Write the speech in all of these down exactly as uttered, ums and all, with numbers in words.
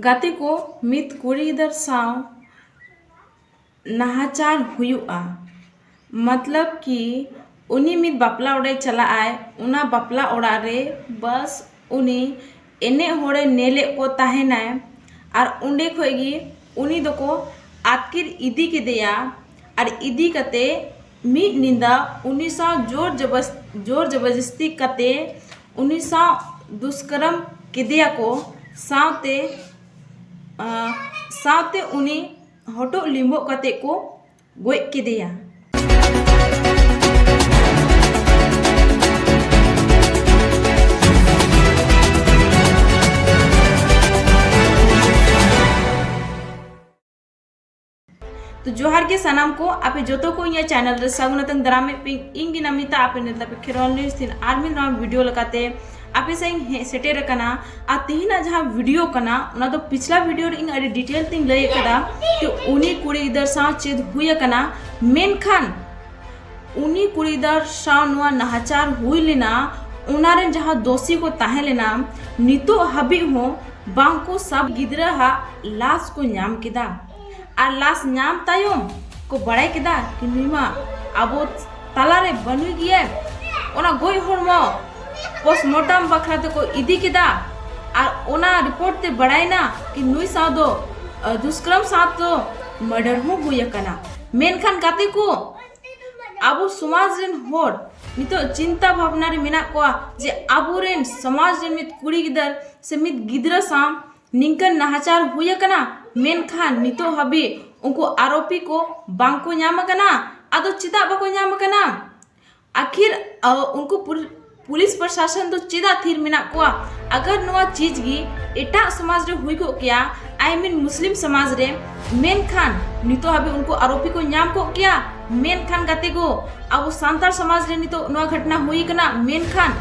ᱜᱟᱛᱮ ᱠᱚ, ᱢᱤᱫ ᱠᱩᱲᱤ ᱜᱤᱫᱟᱹᱨ ᱥᱟᱶ ᱱᱟᱦᱟᱪᱟᱨ ᱦᱩᱭᱩᱜᱼᱟ, ᱢᱚᱛᱞᱚᱵ ᱠᱤ ᱩᱱᱤ ᱢᱤᱫ ᱵᱟᱯᱞᱟ ᱚᱲᱟᱜ ᱮ ᱪᱟᱞᱟᱜᱼᱟᱭ, ᱚᱱᱟ ᱵᱟᱯᱞᱟ ᱚᱲᱟᱜ ᱨᱮ ᱵᱟᱥ ᱩᱱᱤ ᱮᱱᱮᱡ ᱦᱚᱲᱮ ᱧᱮᱞᱮᱫ ᱠᱚ ᱛᱟᱦᱮᱱᱟᱭ, ᱟᱨ ᱚᱸᱰᱮ ᱠᱷᱚᱡ ᱜᱮ ᱩᱱᱤ ᱫᱚᱠᱚ ᱟᱹᱛᱠᱤᱨ ᱤᱫᱤ ᱠᱮᱫᱮᱭᱟ᱾ ᱟᱨ ᱤᱫᱤ ᱠᱟᱛᱮ ᱢᱤᱫ ᱧᱤᱫᱟᱹ ᱩᱱᱤ ᱥᱟᱶ ᱡᱳᱨ ᱡᱚᱵᱚᱥ-, ᱡᱳᱨ ᱡᱚᱵᱚᱨᱫᱚᱥᱛᱤ ᱠᱟᱛᱮ ᱩᱱᱤ ᱥᱟᱶ ᱫᱩᱥᱠᱨᱚᱢ ᱠᱮᱫᱮᱭᱟ ᱠᱚ᱾ ᱥᱟᱶᱛᱮ, ᱟᱸ, ᱥᱟᱶᱛᱮ ᱩᱱᱤ ᱦᱚᱴᱚᱜ ᱞᱤᱢᱵᱚᱜ ᱠᱟᱛᱮ ᱠᱚ ᱜᱚᱡ ᱠᱮᱫᱮᱭᱟ᱾ ᱛᱚ ᱡᱚᱦᱟᱨ ᱜᱮ ᱥᱟᱱᱟᱢ ᱠᱚ, ᱟᱯᱮ ᱡᱚᱛᱚ ᱠᱚ ᱤᱧᱟᱹᱜ channel ᱨᱮ ᱥᱟᱹᱜᱩᱱ ᱟᱛᱮᱧ ᱫᱟᱨᱟᱢᱮᱫ ᱯᱮ᱾ ᱤᱧ ᱜᱮ ᱱᱟᱢᱤᱛᱟ, ᱟᱯᱮ ᱧᱮᱞ ᱫᱟᱯᱮ ᱠᱷᱮᱨᱣᱟᱞ news ᱛᱤᱱ ᱟᱨ ᱢᱤᱫ ᱱᱟᱣᱟ video ᱞᱮᱠᱟᱛᱮ ᱟᱯᱮ ᱥᱮᱫ ᱤᱧ ᱦᱮᱡ ᱥᱮᱴᱮᱨ ᱟᱠᱟᱱᱟ᱾ ᱟᱨ ᱛᱮᱦᱮᱧᱟᱜ ᱡᱟᱦᱟᱸ video ᱠᱟᱱᱟ, ᱚᱱᱟ ᱫᱚ ᱯᱤᱪᱷᱞᱟ video ᱨᱮ ᱤᱧ ᱟᱹᱰᱤ detail ᱛᱤᱧ ᱞᱟᱹᱭ ᱟᱠᱟᱫᱟ ᱡᱮ ᱩᱱᱤ ᱠᱩᱲᱤ ᱜᱤᱫᱟᱹᱨ ᱥᱟᱶ ᱪᱮᱫ ᱦᱩᱭ ᱟᱠᱟᱱᱟ᱾ ᱢᱮᱱᱠᱷᱟᱱ ᱩᱱᱤ ᱠᱩᱲᱤ ᱜᱤᱫᱟᱹᱨ ᱥᱟᱶ ᱱᱚᱣᱟ ᱱᱟᱦᱟᱪᱟᱨ ᱦᱩᱭ ᱞᱮᱱᱟ, ᱚᱱᱟ ᱨᱮᱱ ᱡᱟᱦᱟᱸ ᱫᱳᱥᱤ ᱠᱚ ᱛᱟᱦᱮᱸ ᱞᱮᱱᱟ, ᱱᱤᱛᱚᱜ ᱦᱟᱹᱵᱤᱡ ᱦᱚᱸ ᱵᱟᱝ ᱠᱚ ᱥᱟᱵ᱾ ᱜᱤᱫᱽᱨᱟᱹ ᱦᱟᱜ ᱞᱟᱥ ᱠᱚ ᱧᱟᱢ ᱠᱮᱫᱟ᱾ ᱟᱨ ᱞᱟᱥ ᱧᱟᱢ ᱛᱟᱭᱚᱢ ᱠᱚ ᱵᱟᱲᱟᱭ ᱠᱮᱫᱟ ᱠᱤ ᱱᱩᱭ ᱢᱟ ᱟᱵᱚ ᱛᱟᱞᱟᱨᱮ ᱵᱟᱹᱱᱩᱭ ᱜᱮᱭᱟᱭ᱾ ᱚᱱᱟ ᱜᱚᱡ ᱦᱚᱲᱢᱚ postmortem ᱵᱟᱠᱷᱨᱟ ᱛᱮᱠᱚ ᱤᱫᱤ ᱠᱮᱫᱟ᱾ ᱟᱨ ᱚᱱᱟ report ᱛᱮ ᱵᱟᱲᱟᱭᱱᱟ ᱠᱤ ᱱᱩᱭ ᱥᱟᱶ ᱫᱚ, ᱟᱹ, ᱫᱩᱥᱠᱨᱚᱢ ᱥᱟᱶ ᱫᱚ murder ᱦᱚᱸ ᱦᱩᱭ ᱟᱠᱟᱱᱟ᱾ ᱢᱮᱱᱠᱷᱟᱱ ᱜᱟᱛᱮ ᱠᱚ, ᱟᱵᱚ ᱥᱚᱢᱟᱡᱽ ᱨᱮᱱ ᱦᱚᱲ ᱱᱤᱛᱚᱜ ᱪᱤᱱᱛᱟ ᱵᱷᱟᱵᱽᱱᱟ ᱨᱮ ᱢᱮᱱᱟᱜ ᱠᱚᱣᱟ ᱡᱮ ᱟᱵᱚᱨᱮᱱ ᱥᱚᱢᱟᱡᱽ ᱨᱮᱱ ᱢᱤᱫ ᱠᱩᱲᱤ ᱜᱤᱫᱟᱹᱨ ᱥᱮ ᱢᱤᱫ ᱜᱤᱫᱽᱨᱟᱹ ᱥᱟᱶ ᱱᱤᱝᱠᱟᱹᱱ ᱱᱟᱦᱟᱪᱟᱨ ᱦᱩᱭ ᱟᱠᱟᱱᱟ, ᱢᱮᱱᱠᱷᱟᱱ ᱱᱤᱛᱚᱜ ᱦᱟᱹᱵᱤᱡ ᱩᱱᱠᱩ ᱟᱨᱳᱯᱤ ᱠᱚ ᱵᱟᱝ ᱠᱚ ᱧᱟᱢ ᱟᱠᱟᱱᱟ᱾ ᱟᱫᱚ ᱪᱮᱫᱟᱜ ᱵᱟᱠᱚ ᱧᱟᱢ ᱟᱠᱟᱱᱟ? ᱟᱹᱠᱷᱤᱨ, ᱟᱹ, ᱩᱱᱠᱩ ᱯᱩᱞ-, ᱯᱩᱞᱤᱥ ᱯᱨᱚᱥᱟᱥᱚᱱ ᱫᱚ ᱪᱮᱫᱟᱜ ᱛᱷᱤᱨ ᱢᱮᱱᱟᱜ ᱠᱚᱣᱟ? ᱟᱜᱟᱨ ᱱᱚᱣᱟ ᱪᱤᱡᱽ ᱜᱮ ᱮᱴᱟᱜ ᱥᱚᱢᱟᱡᱽ ᱨᱮ ᱦᱩᱭ ᱠᱚᱜ ᱠᱮᱭᱟ, I mean ᱢᱩᱥᱞᱤᱢ ᱥᱚᱢᱟᱡᱽ ᱨᱮ, ᱢᱮᱱᱠᱷᱟᱱ ᱱᱤᱛᱚᱜ ᱦᱟᱹᱵᱤᱡ ᱩᱱᱠᱩ ᱟᱨᱳᱯᱤ ᱠᱚ ᱧᱟᱢ ᱠᱚᱜ ᱠᱮᱭᱟ᱾ ᱢᱮᱱᱠᱷᱟᱱ ᱜᱟᱛᱮ ᱠᱚ, ᱟᱵᱚ ᱥᱟᱱᱛᱟᱲ ᱥᱚᱢᱟᱡᱽ ᱨᱮ ᱱᱤᱛᱚᱜ ᱱᱚᱣᱟ ᱜᱷᱚᱴᱱᱟ ᱦᱩᱭ ᱠᱟᱱᱟ, ᱢᱮᱱᱠᱷᱟᱱ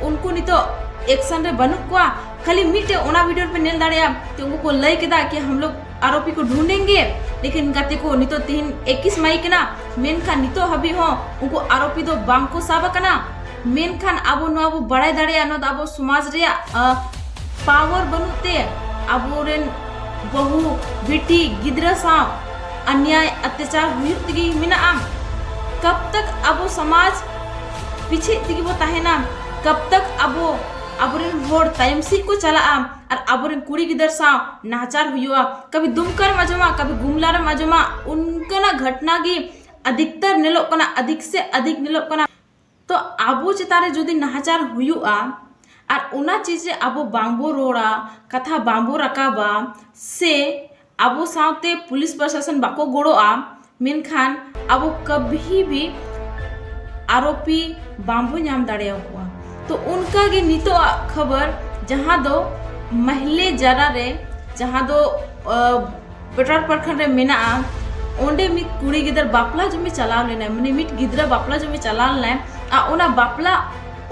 ᱩᱱᱠᱩ ᱱᱤᱛᱚᱜ action ᱨᱮ ᱵᱟᱹᱱᱩᱜ ᱠᱚᱣᱟ᱾ ᱠᱷᱟᱹᱞᱤ ᱢᱤᱫᱴᱮᱡ ᱚᱱᱟ video ᱨᱮᱯᱮ ᱧᱮᱞ ᱫᱟᱲᱮᱭᱟᱜᱼᱟ ᱡᱮ ᱩᱱᱠᱩ ᱠᱚ ᱞᱟᱹᱭ ᱠᱮᱫᱟ ᱠᱤ ᱦᱟᱢ ᱞᱳᱜ ᱟᱨᱳᱯᱤ ᱠᱚ ᱰᱷᱩᱸᱰᱮᱝᱜᱮ, ᱞᱮᱠᱤᱱ ᱜᱟᱛᱮ ᱠᱚ, ᱱᱤᱛᱚᱜ ᱛᱤᱦᱤᱧ ᱮᱠᱤᱥ ᱢᱟᱹᱭ ᱠᱟᱱᱟ, ᱢᱮᱱᱠᱷᱟᱱ ᱱᱤᱛᱚᱜ ᱦᱟᱹᱵᱤᱡ ᱦᱚᱸ ᱩᱱᱠᱩ ᱟᱨᱳᱯᱤ ᱫᱚ ᱵᱟᱝ ᱠᱚ ᱥᱟᱵ ᱟᱠᱟᱱᱟ᱾ ᱢᱮᱱᱠᱷᱟᱱ ᱟᱵᱚ ᱱᱚᱣᱟ ᱵᱚ ᱵᱟᱲᱟᱭ ᱫᱟᱲᱮᱭᱟᱜᱼᱟ, ᱱᱚᱣᱟ ᱫᱚ ᱟᱵᱚ ᱥᱚᱢᱟᱡᱽ ᱨᱮᱭᱟᱜ, ᱟᱸ, power ᱵᱟᱹᱱᱩᱜ ᱛᱮ ᱟᱵᱚᱨᱮᱱ ᱵᱟᱹᱦᱩ, ᱵᱤᱴᱤ, ᱜᱤᱫᱽᱨᱟᱹ ᱥᱟᱶ ᱚᱱᱱᱭᱟᱭ ᱚᱛᱛᱟᱪᱟᱨ ᱦᱩᱭᱩᱜ ᱛᱮᱜᱮ ᱢᱮᱱᱟᱜᱼᱟ? ᱠᱟᱵ ᱛᱟᱠ ᱟᱵᱚ ᱥᱚᱢᱟᱡᱽ ᱯᱤᱪᱷᱮ ᱛᱮᱜᱮ ᱵᱚ ᱛᱟᱦᱮᱱᱟ? ᱠᱟᱵ ᱛᱟᱠ ᱟᱵᱚ, ᱟᱵᱚᱨᱮᱱ ᱦᱚᱲ ᱛᱟᱭᱚᱢ ᱥᱮᱫ ᱠᱚ ᱪᱟᱞᱟᱜᱼᱟ ᱟᱨ ᱟᱵᱚᱨᱮᱱ ᱠᱩᱲᱤ ᱜᱤᱫᱟᱹᱨ ᱥᱟᱶ ᱱᱟᱦᱟᱪᱟᱨ ᱦᱩᱭᱩᱜᱼᱟ? ᱠᱟᱵᱷᱤ ᱫᱩᱢᱠᱟ ᱨᱮᱢ ᱟᱸᱡᱚᱢᱟ, ᱠᱟᱵᱷᱤ ᱜᱩᱢᱞᱟ ᱨᱮᱢ ᱟᱸᱡᱚᱢᱟ, ᱚᱱᱠᱟᱱᱟᱜ ᱜᱷᱚᱴᱱᱟ ᱜᱮ ᱟᱫᱷᱤᱠᱛᱟᱨ ᱧᱮᱞᱚᱜ ᱠᱟᱱᱟ, ᱟᱫᱷᱤᱠ ᱥᱮ ᱟᱫᱷᱤᱠ ᱧᱮᱞᱚᱜ ᱠᱟᱱᱟ᱾ ᱛᱚ ᱟᱵᱚ ᱪᱮᱛᱟᱱ ᱨᱮ ᱡᱩᱫᱤ ᱱᱟᱦᱟᱪᱟᱨ ᱦᱩᱭᱩᱜᱼᱟ ᱟᱨ ᱚᱱᱟ ᱪᱤᱡᱽ ᱨᱮ ᱟᱵᱚ ᱵᱟᱝᱵᱚ ᱨᱚᱲᱟ, ᱠᱟᱛᱷᱟ ᱵᱟᱝᱵᱚ ᱨᱟᱠᱟᱵᱟ, ᱥᱮ ᱟᱵᱚ ᱥᱟᱶᱛᱮ ᱯᱩᱞᱤᱥ ᱯᱨᱚᱥᱟᱥᱚᱱ ᱵᱟᱠᱚ ᱜᱚᱲᱚᱜᱼᱟ, ᱢᱮᱱᱠᱷᱟᱱ ᱟᱵᱚ ᱠᱟᱵᱷᱤ ᱵᱷᱤ ᱟᱨᱳᱯᱤ ᱵᱟᱝᱵᱚ ᱧᱟᱢ ᱫᱟᱲᱮᱭᱟᱠᱚᱣᱟ᱾ ᱛᱚ ᱚᱱᱠᱟᱜᱮ ᱱᱤᱛᱚᱜᱟᱜ ᱠᱷᱚᱵᱚᱨ, ᱡᱟᱦᱟᱸ ᱫᱚ ᱢᱟᱦᱞᱮ ᱡᱟᱨᱟ ᱨᱮ, ᱡᱟᱦᱟᱸ ᱫᱚ ᱯᱮᱴᱟᱨ ᱯᱨᱚᱠᱷᱚᱸᱰ ᱨᱮ ᱢᱮᱱᱟᱜᱼᱟ, ᱚᱸᱰᱮ ᱢᱤᱫ ᱠᱩᱲᱤ ᱜᱤᱫᱟᱹᱨ ᱵᱟᱯᱞᱟ ᱡᱚᱢᱮ ᱪᱟᱞᱟᱣ ᱞᱮᱱᱟᱭ, ᱢᱟᱱᱮ ᱢᱤᱫ ᱜᱤᱫᱽᱨᱟᱹ ᱵᱟᱯᱞᱟ ᱡᱚᱢᱮ ᱪᱟᱞᱟᱣ ᱞᱮᱱᱟᱭ᱾ ᱟᱨ ᱚᱱᱟ ᱵᱟᱯᱞᱟ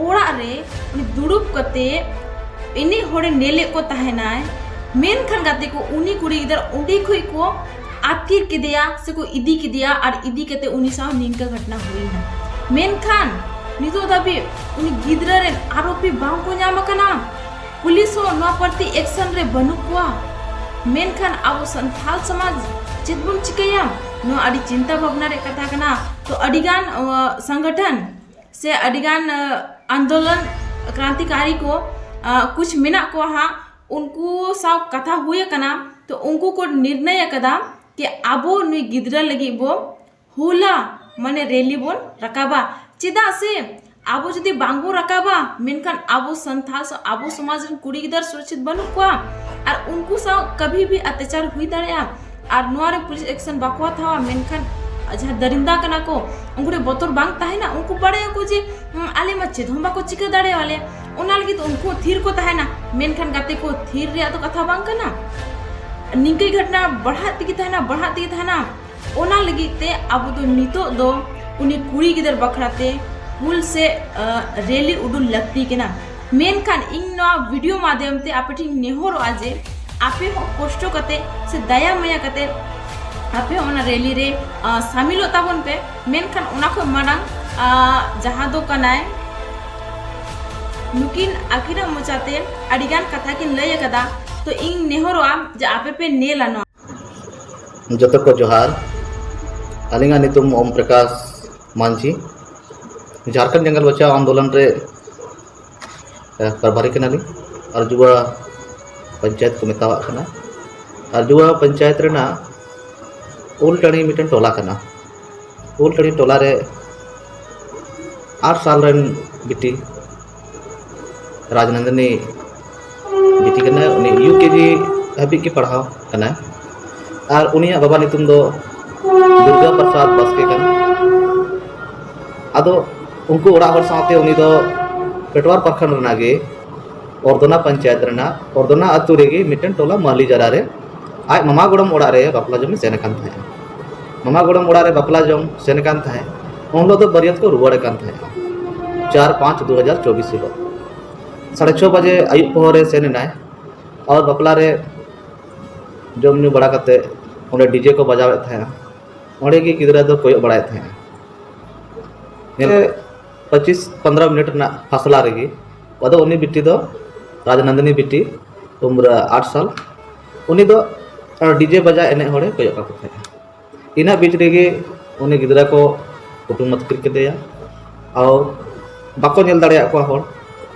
ᱚᱲᱟᱜ ᱨᱮ ᱩᱱᱤ ᱫᱩᱲᱩᱵ ᱠᱟᱛᱮ ᱮᱱᱮᱡ ᱦᱚᱲᱮ ᱧᱮᱞᱮᱫ ᱠᱚ ᱛᱟᱦᱮᱱᱟᱭ, ᱢᱮᱱᱠᱷᱟᱱ ᱜᱟᱛᱮ ᱠᱚ, ᱩᱱᱤ ᱠᱩᱲᱤ ᱜᱤᱫᱟᱹᱨ ᱚᱸᱰᱮ ᱠᱷᱚᱡ ᱠᱚ ᱟᱹᱛᱠᱤᱨ ᱠᱮᱫᱮᱭᱟ ᱥᱮᱠᱚ ᱤᱫᱤ ᱠᱮᱫᱮᱭᱟ ᱟᱨ ᱤᱫᱤ ᱠᱟᱛᱮ ᱩᱱᱤ ᱥᱟᱶ ᱱᱤᱝᱠᱟᱹ ᱜᱷᱚᱴᱱᱟ ᱦᱩᱭᱱᱟ᱾ ᱢᱮᱱᱠᱷᱟᱱ ᱱᱤᱛᱚᱜ ᱫᱷᱟᱹᱵᱤᱡ ᱩᱱᱤ ᱜᱤᱫᱽᱨᱟᱹ ᱨᱮᱱ ᱟᱨᱳᱯᱤ ᱵᱟᱝ ᱠᱚ ᱧᱟᱢ ᱟᱠᱟᱱᱟ᱾ ᱯᱩᱞᱤᱥ ᱦᱚᱸ ᱱᱚᱣᱟ ᱯᱨᱚᱛᱤ ᱮᱠᱥᱚᱱ ᱨᱮ ᱵᱟᱹᱱᱩᱜ ᱠᱚᱣᱟ᱾ ᱢᱮᱱᱠᱷᱟᱱ ᱟᱵᱚ ᱥᱟᱱᱛᱟᱲ ᱥᱚᱢᱟᱡᱽ ᱪᱮᱫ ᱵᱚᱱ ᱪᱤᱠᱟᱹᱭᱟ? ᱱᱚᱣᱟ ᱟᱹᱰᱤ ᱪᱤᱱᱛᱟ ᱵᱷᱟᱵᱽᱱᱟ ᱨᱮᱭᱟᱜ ᱠᱟᱛᱷᱟ ᱠᱟᱱᱟ᱾ ᱛᱚ ᱟᱹᱰᱤᱜᱟᱱ, ᱟᱸ, ᱥᱚᱝᱜᱚᱴᱷᱚᱱ ᱥᱮ ᱟᱹᱰᱤᱜᱟᱱ, ᱟᱸ, ᱟᱱᱫᱳᱞᱚᱱ ᱠᱨᱟᱱᱛᱤᱠᱟᱨᱤ ᱠᱚ, ᱟᱸ, ᱠᱩᱪ ᱢᱮᱱᱟᱜ ᱠᱚᱣᱟ ᱦᱟᱸᱜ, ᱩᱱᱠᱩ ᱥᱟᱶ ᱠᱟᱛᱷᱟ ᱦᱩᱭ ᱟᱠᱟᱱᱟ᱾ ᱛᱚ ᱩᱱᱠᱩ ᱠᱚ ᱱᱤᱨᱱᱚᱭ ᱟᱠᱟᱫᱟ ᱠᱤ ᱟᱵᱚ ᱱᱩᱭ ᱜᱤᱫᱽᱨᱟᱹ ᱞᱟᱹᱜᱤᱫ ᱵᱚ ᱦᱩᱞᱟ, ᱢᱟᱱᱮ ᱨᱮᱞᱤ ᱵᱚᱱ ᱨᱟᱠᱟᱵᱟ᱾ ᱪᱮᱫᱟᱜ ᱥᱮ ᱟᱵᱚ ᱡᱩᱫᱤ ᱵᱟᱝ ᱵᱚ ᱨᱟᱠᱟᱵᱟ, ᱢᱮᱱᱠᱷᱟᱱ ᱟᱵᱚ ᱥᱟᱱᱛᱟᱲ ᱥᱟᱶ, ᱟᱵᱚ ᱥᱚᱢᱟᱡᱽ ᱨᱮᱱ ᱠᱩᱲᱤ ᱜᱤᱫᱟᱹᱨ ᱥᱩᱨᱚᱠᱪᱷᱤᱛ ᱵᱟᱹᱱᱩᱜ ᱠᱚᱣᱟ ᱟᱨ ᱩᱱᱠᱩ ᱥᱟᱶ ᱠᱟᱵᱷᱤ ᱵᱷᱤ ᱚᱛᱛᱟᱪᱟᱨ ᱦᱩᱭ ᱫᱟᱲᱮᱭᱟᱜᱼᱟ᱾ ᱟᱨ ᱱᱚᱣᱟ ᱨᱮ ᱯᱩᱞᱤᱥ ᱮᱠᱥᱚᱱ ᱵᱟᱠᱚ ᱦᱟᱛᱟᱣᱟ, ᱢᱮᱱᱠᱷᱟᱱ ᱡᱟᱦᱟᱸ ᱫᱟᱨᱤᱱᱫᱟ ᱠᱟᱱᱟ ᱠᱚ, ᱩᱱᱠᱩ ᱨᱮ ᱵᱚᱛᱚᱨ ᱵᱟᱝ ᱛᱟᱦᱮᱱᱟ᱾ ᱩᱱᱠᱩ ᱵᱟᱲᱟᱭᱟᱠᱚ ᱡᱮ, ᱦᱩᱸ, ᱟᱞᱮ ᱢᱟ ᱪᱮᱫ ᱦᱚᱸ ᱵᱟᱠᱚ ᱪᱤᱠᱟᱹ ᱫᱟᱲᱮᱭᱟᱞᱮ, ᱚᱱᱟ ᱞᱟᱹᱜᱤᱫ ᱩᱱᱠᱩ ᱛᱷᱤᱨ ᱠᱚ ᱛᱟᱦᱮᱱᱟ᱾ ᱢᱮᱱᱠᱷᱟᱱ ᱜᱟᱛᱮ ᱠᱚ, ᱛᱷᱤᱨ ᱨᱮᱭᱟᱜ ᱫᱚ ᱠᱟᱛᱷᱟ ᱵᱟᱝ ᱠᱟᱱᱟ᱾ ᱱᱤᱝᱠᱟᱹ ᱜᱷᱚᱴᱱᱟ ᱵᱟᱲᱦᱟᱜ ᱛᱮᱜᱮ ᱛᱟᱦᱮᱱᱟ, ᱵᱟᱲᱦᱟᱜ ᱛᱮᱜᱮ ᱛᱟᱦᱮᱱᱟ᱾ ᱚᱱᱟ ᱞᱟᱹᱜᱤᱫ ᱛᱮ ᱟᱵᱚ ᱫᱚ ᱱᱤᱛᱚᱜ ᱫᱚ ᱩᱱᱤ ᱠᱩᱲᱤ ᱜᱤᱫᱟᱹᱨ ᱵᱟᱠᱷᱨᱟ ᱛᱮ ᱦᱩᱞ ᱥᱮ, ᱟᱸ, ᱨᱮᱞᱤ ᱩᱰᱩᱠ ᱞᱟᱹᱠᱛᱤ ᱠᱟᱱᱟ᱾ ᱢᱮᱱᱠᱷᱟᱱ ᱤᱧ ᱱᱚᱣᱟ ᱵᱷᱤᱰᱤᱭᱳ ᱢᱟᱫᱷᱭᱚᱢ ᱛᱮ ᱟᱯᱮ ᱴᱷᱮᱱ ᱱᱮᱦᱚᱨᱚᱜᱼᱟ ᱡᱮ ᱟᱯᱮ ᱦᱚᱸ ᱠᱚᱥᱴᱚ ᱠᱟᱛᱮ ᱥᱮ ᱫᱟᱭᱟ ᱢᱟᱭᱟ ᱠᱟᱛᱮ ᱟᱯᱮ ᱦᱚᱸ ᱚᱱᱟ ᱨᱮᱞᱤ ᱨᱮ, ᱟᱸ, ᱥᱟᱢᱤᱞᱚᱜ ᱛᱟᱵᱚᱱ ᱯᱮ᱾ ᱢᱮᱱᱠᱷᱟᱱ ᱚᱱᱟ ᱠᱷᱚᱱ ᱢᱟᱲᱟᱝ, ᱟᱸ, ᱡᱟᱦᱟᱸ ᱫᱚ ᱠᱟᱱᱟᱭ, ᱱᱩᱠᱤᱱ ᱟᱹᱠᱤᱱᱟᱜ ᱢᱚᱪᱟᱛᱮ ᱟᱹᱰᱤᱜᱟᱱ ᱠᱟᱛᱷᱟ ᱠᱤᱱ ᱞᱟᱹᱭ ᱟᱠᱟᱫᱟ᱾ ᱛᱚ ᱤᱧ ᱱᱮᱦᱚᱨᱚᱜᱼᱟ ᱡᱮ ᱟᱯᱮ ᱯᱮ ᱧᱮᱞᱟ ᱱᱚᱣᱟ᱾ ᱡᱚᱛᱚ ᱠᱚ ᱡᱚᱦᱟᱨ᱾ ᱟᱹᱞᱤᱧᱟᱜ ᱧᱩᱛᱩᱢ ᱳᱢ ᱯᱨᱚᱠᱟᱥ ᱢᱟᱹᱡᱷᱤ᱾ ᱡᱷᱟᱲᱠᱷᱚᱸᱰ ᱡᱟᱸᱜᱟᱞ ᱵᱟᱪᱷᱟᱣ ᱟᱱᱫᱳᱞᱚᱱ ᱨᱮ ᱯᱨᱚᱵᱷᱟᱨᱤ ᱠᱟᱱᱟᱞᱤᱧ᱾ ᱟᱨᱡᱩᱣᱟ ᱯᱚᱧᱪᱟᱭᱮᱛ ᱠᱚ ᱢᱮᱛᱟᱣᱟᱜ ᱠᱟᱱᱟ᱾ ᱟᱨᱡᱩᱣᱟ ᱯᱚᱧᱪᱟᱭᱮᱛ ᱨᱮᱱᱟᱜ ᱩᱞᱴᱟᱹᱲᱤ ᱢᱤᱫᱴᱮᱱ ᱴᱚᱞᱟ ᱠᱟᱱᱟ᱾ ᱩᱞᱴᱟᱹᱲᱤ ᱴᱚᱞᱟ ᱨᱮ ᱟᱴ ᱥᱟᱞ ᱨᱮᱱ ᱵᱤᱴᱤ ᱨᱟᱡᱽᱱᱚᱱᱫᱤᱱᱤ ᱵᱤᱴᱤ ᱠᱟᱱᱟᱭ᱾ ᱩᱱᱤ ᱤᱭᱩ ᱠᱮ ᱡᱤ ᱦᱟᱹᱵᱤᱡ ᱜᱮ ᱯᱟᱲᱦᱟᱣ ᱠᱟᱱᱟᱭ᱾ ᱟᱨ ᱩᱱᱤᱭᱟᱜ ᱵᱟᱵᱟ ᱧᱩᱛᱩᱢ ᱫᱚ ᱫᱩᱨᱜᱟ ᱯᱨᱚᱥᱟᱫᱽ ᱵᱟᱥᱠᱮ ᱠᱟᱱᱟ᱾ ᱟᱫᱚ ᱩᱱᱠᱩ ᱚᱲᱟᱜ ᱦᱚᱲ ᱥᱟᱶᱛᱮ ᱩᱱᱤ ᱫᱚ ᱯᱮᱴᱣᱟᱨ ᱯᱨᱚᱠᱷᱚᱸᱰ ᱨᱮᱱᱟᱜ ᱜᱮ ᱚᱨᱫᱚᱱᱟ ᱯᱚᱧᱪᱟᱭᱮᱛ ᱨᱮᱱᱟᱜ ᱚᱨᱫᱚᱱᱟ ᱟᱹᱛᱩ ᱨᱮᱜᱮ ᱢᱤᱫᱴᱮᱱ ᱴᱚᱞᱟ ᱢᱟᱹᱞᱤ ᱡᱟᱨᱟ ᱨᱮ ᱟᱡ ᱢᱟᱢᱟ ᱜᱚᱲᱚᱢ ᱚᱲᱟᱜ ᱨᱮ ᱵᱟᱯᱞᱟ ᱡᱚᱝ ᱮ ᱥᱮᱱ ᱟᱠᱟᱱ ᱛᱟᱦᱮᱸᱫ᱾ ᱢᱟᱢᱟ ᱜᱚᱲᱚᱢ ᱚᱲᱟᱜ ᱨᱮ ᱵᱟᱯᱞᱟ ᱡᱚᱝ ᱥᱮᱱ ᱟᱠᱟᱱ ᱛᱟᱦᱮᱸᱫ᱾ ᱩᱱ ᱦᱤᱞᱳᱜ ᱫᱚ ᱵᱟᱹᱨᱭᱟᱹᱛ ᱠᱚ ᱨᱩᱣᱟᱹᱲ ᱟᱠᱟᱱ ᱛᱟᱦᱮᱸᱫ᱾ ᱪᱟᱨ ᱯᱟᱸᱪ ᱫᱩ ᱦᱟᱡᱟᱨ ᱪᱚᱵᱵᱤᱥ ᱦᱤᱞᱳᱜ ᱥᱟᱲᱮ ᱪᱷᱚ ᱵᱟᱡᱮ ᱟᱹᱭᱩᱵ ᱯᱚᱦᱚᱨ ᱨᱮ ᱥᱮᱱ ᱮᱱᱟᱭ᱾ ᱟᱨ ᱵᱟᱯᱞᱟ ᱨᱮ ᱡᱚᱢ ᱧᱩ ᱵᱟᱲᱟ ᱠᱟᱛᱮ ᱚᱸᱰᱮ ᱰᱤᱡᱮ ᱠᱚ ᱵᱟᱡᱟᱣᱮᱫ ᱛᱟᱦᱮᱸᱫ᱾ ᱚᱸᱰᱮ ᱜᱮ ᱜᱤᱫᱽᱨᱟᱹ ᱫᱚ ᱠᱚᱭᱚᱜ ᱵᱟᱲᱟᱭᱮᱫ ᱛᱟᱦᱮᱸᱫ᱾ ᱧᱮᱞ ᱯᱚᱸᱪᱤᱥ ᱯᱚᱱᱫᱽᱨᱚ ᱢᱤᱱᱤᱴ ᱨᱮᱱᱟᱜ ᱯᱷᱟᱥᱞᱟ ᱨᱮᱜᱮ ᱟᱫᱚ ᱩᱱᱤ ᱵᱤᱴᱤ ᱫᱚ, ᱨᱟᱡᱽᱱᱚᱱᱫᱤᱱᱤ ᱵᱤᱴᱤ, ᱩᱢᱨᱟ ᱟᱴ ᱥᱟᱞ, ᱩᱱᱤ ᱫᱚ ᱰᱤᱡᱮ ᱵᱟᱡᱟᱣ ᱮᱱᱮᱡ ᱦᱚᱲᱮ ᱠᱚᱭᱚᱜ ᱠᱟᱠᱚ ᱛᱟᱦᱮᱸᱫ᱾ ᱤᱱᱟᱹ ᱵᱤᱪ ᱨᱮᱜᱮ ᱩᱱᱤ ᱜᱤᱫᱽᱨᱟᱹ ᱠᱚ ᱠᱩᱴᱩᱢ ᱟᱹᱛᱠᱤᱨ ᱠᱮᱫᱮᱭᱟ᱾ ᱟᱨ ᱵᱟᱠᱚ ᱧᱮᱞ ᱫᱟᱲᱮᱭᱟᱜ ᱠᱚᱣᱟ ᱦᱚᱲ᱾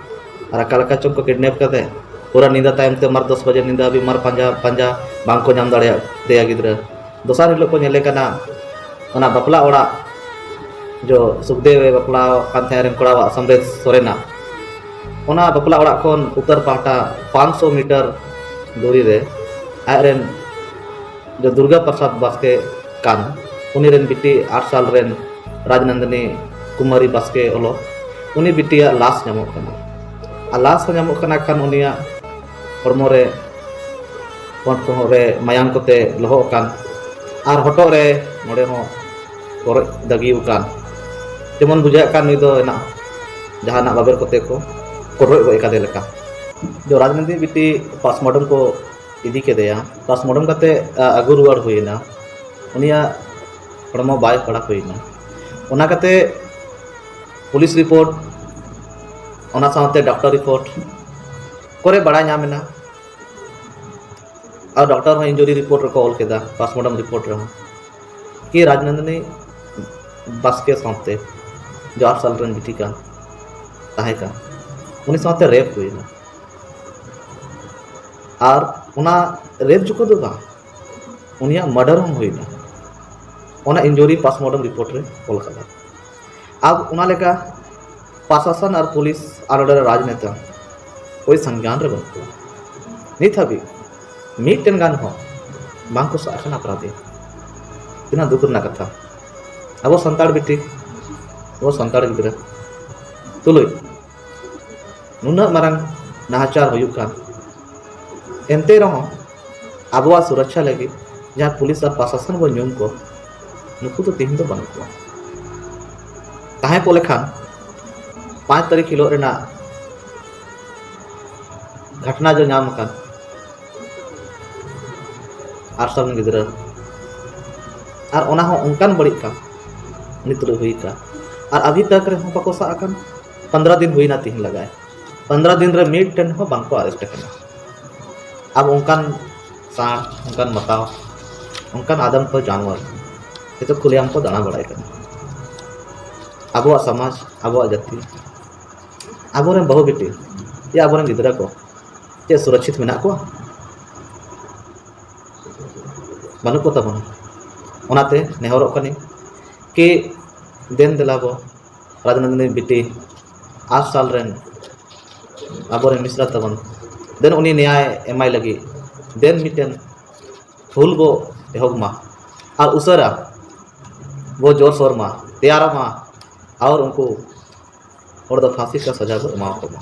ᱟᱨ ᱚᱠᱟ ᱞᱮᱠᱟ ᱪᱚᱝ ᱠᱚ ᱠᱤᱰᱱᱮᱯ ᱠᱟᱛᱮ ᱯᱩᱨᱟᱹ ᱧᱤᱫᱟᱹ ᱛᱟᱭᱚᱢ ᱛᱮ ᱢᱟᱨ ᱫᱚᱥ ᱵᱟᱡᱮ ᱧᱤᱫᱟᱹ ᱦᱟᱹᱵᱤᱡ ᱢᱟᱨ ᱯᱟᱸᱡᱟ ᱯᱟᱸᱡᱟ ᱵᱟᱝ ᱠᱚ ᱧᱟᱢ ᱫᱟᱲᱮᱭᱟᱜ ᱛᱟᱭᱟ ᱜᱤᱫᱽᱨᱟᱹ᱾ ᱫᱚᱥᱟᱨ ᱦᱤᱞᱳᱜ ᱠᱚ ᱧᱮᱞᱮ ᱠᱟᱱᱟ ᱚᱱᱟ ᱵᱟᱯᱞᱟ ᱚᱲᱟᱜ, ᱡᱚ ᱥᱩᱠᱫᱮᱣ ᱮ ᱵᱟᱯᱞᱟ ᱟᱠᱟᱱ ᱛᱟᱦᱮᱸ ᱨᱮᱱ ᱠᱚᱲᱟᱣᱟᱜ, ᱥᱟᱢᱨᱮᱥ ᱥᱚᱨᱮᱱᱟᱜ, ᱚᱱᱟ ᱵᱟᱯᱞᱟ ᱚᱲᱟᱜ ᱠᱷᱚᱱ ᱩᱛᱛᱚᱨ ᱯᱟᱦᱴᱟ ᱯᱟᱸᱪᱥᱚ ᱢᱤᱴᱟᱨ ᱫᱩᱨᱤ ᱨᱮ ᱟᱡ ᱨᱮᱱ ᱡᱚ ᱫᱩᱨᱜᱟ ᱯᱨᱚᱥᱟᱫᱽ ᱵᱟᱥᱠᱮ ᱠᱟᱱ, ᱩᱱᱤ ᱨᱮᱱ ᱵᱤᱴᱤ ᱟᱴ ᱥᱟᱞ ᱨᱮᱱ ᱨᱟᱡᱽᱱᱚᱱᱫᱤᱱᱤ ᱠᱩᱢᱟᱨᱤ ᱵᱟᱥᱠᱮ ᱚᱞᱚᱜ, ᱩᱱᱤ ᱵᱤᱴᱤᱭᱟᱜ ᱞᱟᱥ ᱧᱟᱢᱚᱜ ᱠᱟᱱᱟ᱾ ᱟᱨ ᱞᱟᱥ ᱦᱚᱸ ᱧᱟᱢᱚᱜ ᱠᱟᱱᱟ ᱠᱷᱟᱱ ᱩᱱᱤᱭᱟᱜ ᱦᱚᱲᱢᱚ ᱨᱮ ᱯᱚᱸᱰ ᱠᱚᱦᱚᱸ ᱨᱮ ᱢᱟᱭᱟᱢ ᱠᱚᱛᱮ ᱞᱚᱦᱚᱫ ᱟᱠᱟᱱ, ᱟᱨ ᱦᱚᱴᱚᱜ ᱨᱮ ᱱᱚᱰᱮ ᱦᱚᱸ ᱠᱚᱨᱚᱡ ᱫᱟᱹᱜᱤ ᱟᱠᱟᱱ᱾ ᱡᱮᱢᱚᱱ ᱵᱩᱡᱷᱟᱹᱜ ᱠᱟᱱ ᱱᱩᱭ ᱫᱚ ᱦᱮᱱᱟᱜ ᱡᱟᱦᱟᱱᱟᱜ ᱵᱟᱵᱮᱨ ᱠᱚᱛᱮ ᱠᱚ ᱠᱚᱴᱨᱚᱡ ᱜᱚᱡ ᱟᱠᱟᱫᱮ ᱞᱮᱠᱟ᱾ ᱡᱚ ᱨᱟᱡᱽᱱᱤᱛᱤ ᱵᱤᱴᱤ ᱯᱟᱥᱢᱚᱰᱚᱢ ᱠᱚ ᱤᱫᱤ ᱠᱮᱫᱮᱭᱟ, ᱯᱟᱥᱢᱚᱰᱚᱢ ᱠᱟᱛᱮ ᱟᱹᱜᱩ ᱨᱩᱣᱟᱹᱲ ᱦᱩᱭᱮᱱᱟ᱾ ᱩᱱᱤᱭᱟᱜ ᱦᱚᱲᱢᱚ ᱵᱟᱭ ᱯᱟᱲᱟᱣ ᱦᱩᱭᱮᱱᱟ᱾ ᱚᱱᱟ ᱠᱟᱛᱮ ᱯᱩᱞᱤᱥ ᱨᱤᱯᱳᱨᱴ, ᱚᱱᱟ ᱥᱟᱶᱛᱮ ᱰᱟᱠᱛᱟᱨ ᱨᱤᱯᱳᱨᱴ ᱠᱚᱨᱮ ᱵᱟᱲᱟᱭ ᱧᱟᱢ ᱮᱱᱟ ᱟᱨ ᱰᱚᱠᱴᱚᱨ ᱦᱚᱸ ᱤᱱᱡᱩᱨᱤ ᱨᱤᱯᱳᱨᱴ ᱨᱮᱠᱚ ᱚᱞ ᱠᱮᱫᱟ, ᱯᱳᱥᱴᱢᱚᱨᱴᱮᱢ ᱨᱤᱯᱳᱨᱴ ᱨᱮᱦᱚᱸ, ᱠᱤ ᱨᱟᱡᱽᱱᱚᱱᱫᱤᱱᱤ ᱵᱟᱥᱠᱮ ᱥᱟᱶᱛᱮ ᱡᱚ ᱟᱴ ᱥᱟᱞ ᱨᱮᱱ ᱵᱤᱴᱤ ᱠᱟᱱ ᱛᱟᱦᱮᱸ ᱠᱟᱱ, ᱩᱱᱤ ᱥᱟᱶᱛᱮ ᱨᱮᱯ ᱦᱩᱭᱱᱟ᱾ ᱟᱨ ᱚᱱᱟ ᱨᱮᱯ ᱡᱚᱠᱷᱚᱱ ᱫᱚ ᱵᱟᱝ, ᱩᱱᱤᱭᱟᱜ ᱢᱟᱨᱰᱟᱨ ᱦᱚᱸ ᱦᱩᱭᱱᱟ᱾ ᱚᱱᱟ ᱤᱱᱡᱩᱨᱤ ᱯᱳᱥᱴᱢᱚᱨᱴᱮᱢ ᱨᱤᱯᱳᱨᱴ ᱨᱮ ᱚᱞ ᱠᱟᱫᱟ᱾ ᱟᱵ ᱚᱱᱟ ᱞᱮᱠᱟ ᱯᱨᱚᱥᱟᱥᱚᱱ ᱟᱨ ᱯᱩᱞᱤᱥ ᱟᱨ ᱚᱸᱰᱮ ᱨᱮᱱ ᱨᱟᱡᱽᱱᱮᱛᱟ ᱳᱭ ᱥᱚᱝᱜᱮᱭᱟᱱ ᱨᱮ ᱵᱟᱹᱱᱩᱜ ᱠᱚᱣᱟ᱾ ᱱᱤᱛ ᱦᱟᱹᱵᱤᱡ ᱢᱤᱫᱴᱮᱱ ᱜᱟᱱ ᱦᱚᱸ ᱵᱟᱝ ᱠᱚ ᱥᱟᱵ ᱟᱠᱟᱱᱟ ᱚᱯᱨᱟᱫᱷᱤ᱾ ᱛᱤᱱᱟᱹᱜ ᱫᱩᱠ ᱨᱮᱱᱟᱜ ᱠᱟᱛᱷᱟ᱾ ᱟᱵᱚ ᱥᱟᱱᱛᱟᱲ ᱵᱤᱴᱤ, ᱟᱵᱚ ᱥᱟᱱᱛᱟᱲ ᱜᱤᱫᱽᱨᱟᱹ ᱛᱩᱞᱩᱡ ᱱᱩᱱᱟᱹᱜ ᱢᱟᱨᱟᱝ ᱱᱟᱦᱟᱪᱟᱨ ᱦᱩᱭᱩᱜ ᱠᱟᱱ, ᱮᱱᱛᱮ ᱨᱮᱦᱚᱸ ᱟᱵᱚᱣᱟᱜ ᱥᱩᱨᱚᱠᱪᱷᱟ ᱞᱟᱹᱜᱤᱫ ᱡᱟᱦᱟᱸ ᱯᱩᱞᱤᱥ ᱟᱨ ᱯᱨᱚᱥᱟᱥᱚᱱ ᱵᱚᱱ ᱧᱩᱢ ᱠᱚ, ᱱᱩᱠᱩ ᱫᱚ ᱛᱮᱦᱮᱧ ᱫᱚ ᱵᱟᱹᱱᱩᱜ ᱠᱚᱣᱟ᱾ ᱛᱟᱦᱮᱸ ᱠᱚ ᱞᱮᱠᱷᱟᱱ ᱯᱟᱸᱪ ᱛᱟᱹᱨᱤᱠᱷ ᱦᱤᱞᱳᱜ ᱨᱮᱱᱟᱜ ᱜᱷᱚᱴᱱᱟ ᱡᱮ ᱧᱟᱢ ᱟᱠᱟᱱ, ᱟᱴ ᱥᱟᱞ ᱨᱮᱱ ᱜᱤᱫᱽᱨᱟᱹ, ᱟᱨ ᱚᱱᱟ ᱦᱚᱸ ᱚᱱᱠᱟᱱ ᱵᱟᱹᱲᱤᱡ ᱠᱟᱢ ᱱᱤᱛ ᱨᱮ ᱦᱩᱭ ᱟᱠᱟᱱ, ᱟᱨ ᱟᱵᱷᱤ ᱛᱟᱠ ᱨᱮᱦᱚᱸ ᱵᱟᱠᱚ ᱥᱟᱵ ᱟᱠᱟᱱ᱾ ᱯᱚᱱᱫᱽᱨᱚ ᱫᱤᱱ ᱦᱩᱭᱱᱟ ᱛᱤᱦᱤᱧ ᱞᱟᱜᱟᱭ, ᱯᱚᱱᱫᱽᱨᱚ ᱫᱤᱱ ᱨᱮ ᱢᱤᱫᱴᱮᱱ ᱦᱚᱸ ᱵᱟᱝᱠᱚ ᱟᱨᱮᱥᱴ ᱟᱠᱟᱱᱟ᱾ ᱟᱵᱚ ᱚᱱᱠᱟᱱ ᱥᱟᱬ, ᱚᱱᱠᱟᱱ ᱢᱟᱛᱟᱣ, ᱚᱱᱠᱟᱱ ᱟᱫᱚᱢ ᱠᱚ ᱡᱟᱱᱣᱟᱨ ᱱᱤᱛᱚᱜ ᱠᱷᱩᱞᱮᱟᱢ ᱠᱚ ᱫᱟᱬᱟ ᱵᱟᱲᱟᱭ ᱠᱟᱱᱟ᱾ ᱟᱵᱚᱣᱟᱜ ᱥᱚᱢᱟᱡᱽ, ᱟᱵᱚᱣᱟᱜ ᱡᱟᱹᱛᱤ, ᱟᱵᱚᱨᱮᱱ ᱵᱟᱹᱦᱩ ᱵᱤᱴᱤ, ᱭᱟ ᱟᱵᱚᱨᱮᱱ ᱜᱤᱫᱽᱨᱟᱹ ᱠᱚ ᱪᱮᱫ ᱥᱩᱨᱚᱠᱪᱷᱤᱛ ᱢᱮᱱᱟᱜ ᱠᱚᱣᱟ? ᱵᱟᱹᱱᱩᱜ ᱠᱚ ᱛᱟᱵᱚᱱᱟ᱾ ᱚᱱᱟᱛᱮ ᱱᱮᱦᱚᱨᱚᱜ ᱠᱟᱹᱱᱟᱹᱧ ᱠᱤ ᱫᱮᱱ ᱫᱮᱞᱟ ᱵᱚ ᱨᱟᱡᱽᱱᱚᱱᱫᱤᱱᱤ ᱵᱤᱴᱤ ᱟᱴ ᱥᱟᱞ ᱨᱮᱱ ᱟᱵᱚᱨᱮᱱ ᱢᱤᱥᱨᱟ ᱛᱟᱵᱚᱱ, ᱫᱮᱱ ᱩᱱᱤ ᱱᱮᱭᱟᱭ ᱮᱢᱟᱭ ᱞᱟᱹᱜᱤᱫ ᱫᱮᱱ ᱢᱤᱫᱴᱮᱱ ᱦᱩᱞ ᱵᱚ ᱮᱦᱚᱵ ᱢᱟ ᱟᱨ ᱩᱥᱟᱹᱨᱟ ᱵᱚ ᱡᱳᱨ ᱥᱳᱨ ᱢᱟ, ᱛᱮᱭᱟᱨᱚᱜ ᱢᱟ ᱟᱨ ᱩᱱᱠᱩ ᱦᱚᱲ ᱫᱚ ᱯᱷᱟᱸᱥᱤ ᱠᱟ ᱥᱟᱡᱟ ᱵᱚ ᱮᱢᱟ ᱠᱚ ᱢᱟ᱾